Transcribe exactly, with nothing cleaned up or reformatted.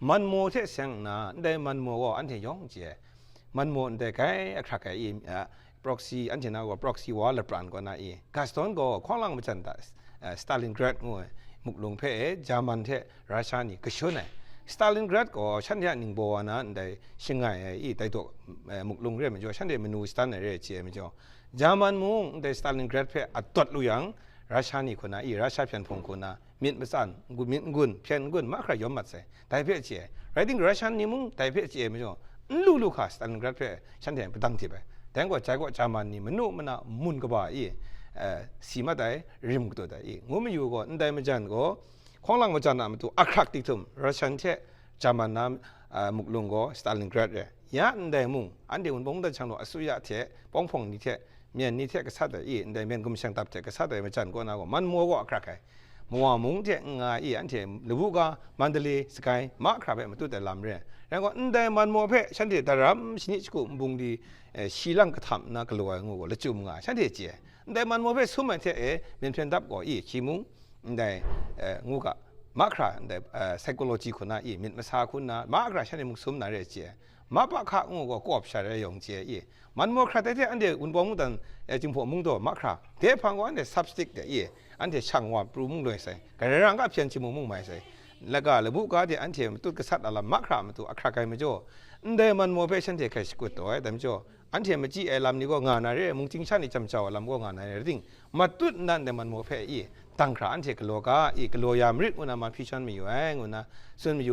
Manmo hte seng nna, ndai Manmo gaw anhte yawng chye ai. Manmo ndai grai ahkrak ai i, a, proxy, anhte na gaw proxy war lapran kaw na i, Gaston gaw hkawng lang majan hta, a, Stalingrad ngu ai muklung hpe e, German hte Russia ni kashun ai. Stalingrad gaw shanhte a ningbaw wa na ndai shangai ai i, dai daw, a, muklung re ai majaw, shanhte manu shadan ai re ai chye ai majaw, German mung ndai Stalingrad hpe a dawt lu yang, Russia ni hku na i, Russia hpyen hpung hku na, myit matsan, ngu-, myit n-gun, hpyen n-gun, mahkra yawm mat sai. Dai hpe chye ai. Rai timung, Russian ni mung dai hpe chye ai majaw, n lu lu hka Stalingrad hpe shanhte padang dip ai. Dai gaw, jai gaw German ni manu mana mun kaba i, eh, si mat ai, rim katut ai i, ngu mayu gaw, ndai majan gaw, hkawng lang majan a matu ahkrak diktum, Russian hte German na, ah, muklung gaw Stalingrad re. Ya ndai mung, anhte Wunpawng mungdan shang law asuya hte, pawng hpawng ni hte, myen ni hte gasat ai i, ndai myen gumseng dap hte gasat ai majan kaw na gaw, Manmo gaw ahkrak ai. Mawa mung hte n nga i, anhte labu ga, Mandalay, Sakai, mahkra hpe matut ai lam re ai. Rai gaw, ndai Manmo hpe shanhte daram shanit shagu nbung di, eh, shi lang kahtam nna galaw ai ngu gaw, lachyum nga ai, shanhte chye ai. Ndai Manmo hpe sum ai hte e, myen hpyen dap gaw i, shi mung, ndai, eh, ngu ga, mahkra, ndai, eh, psychology hku na i, myit masa hku nna, mahkra shanhte mung sum na re chye ai. Mapa hka ngu gaw kawp sha rai yawng chye i, Manmo hkrat ai hte anhte Wunpawng mungdan, eh, Jinghpaw mung daw mahkra, dai hpang gaw anhte substick de i, anhte shang wa pru mung loi sai, Garai rang ga hpyen chyamu mung mai sai, laga labu ga de anhte matut gasat a lam mahkra matu ahkrak ai majaw, ndai Manmo hpe shanhte hkai shakut taw ai, dai majaw, anhte machyi ai lam ni gaw nga na re, mungchying sha ni chyam jau ai lam gaw nga na re, rai timung, matut nna ndai Manmo hpe i, dang hkra anhte galaw ga i, galaw ya marit ngu na ma hpyi shawn mayu ai, ngu na tsun mayu ai.